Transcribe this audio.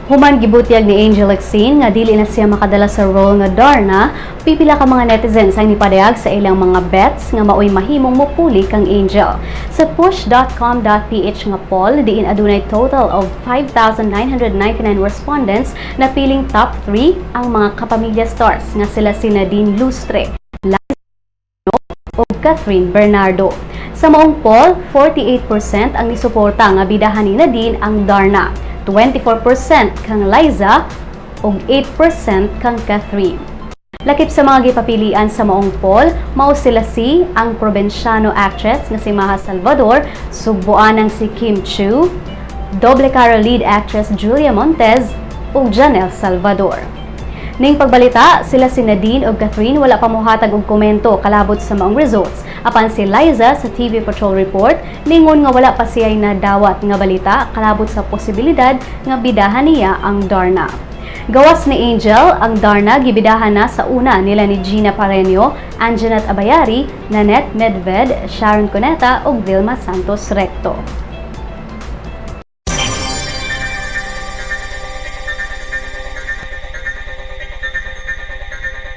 Human gibutyag ni Angel Locsin nga dili na siya makadala sa role nga Darna, pipila ka mga netizens ang nipadayag sa ilang mga bets nga maoy mahimong mopuli kang Angel. Sa push.com.ph nga poll, diin adunay total of 5,999 respondents, napiling top 3 ang mga Kapamilya stars nga sila si Nadine Lustre, Liza ug Kathryn Bernardo. Sa maong poll, 48% ang nisuporta nga bidahan ni Nadine ang Darna, 24% kang Liza ug 8% kang Kathryn. Lakip sa mga gipapilian sa maong poll, mao sila si ang probinsyano actress nga si Maja Salvador, sugboanang si Kim Chiu, Doble Cara lead actress Julia Montes ug Janelle Salvador. Ning pagbalita, sila si Nadine ug Kathryn wala pa mohatag og komento kalabot sa maong results. Apan si Liza, sa TV Patrol report, ningon nga wala pa siya nadawat nga balita kalabot sa posibilidad nga bidahan niya ang Darna. Gawas ni Angel, ang Darna gibidahan na sa una nila ni Gina Pareño, Anjanette Abayari, Nanette Medved, Sharon Cuneta ug Vilma Santos Recto.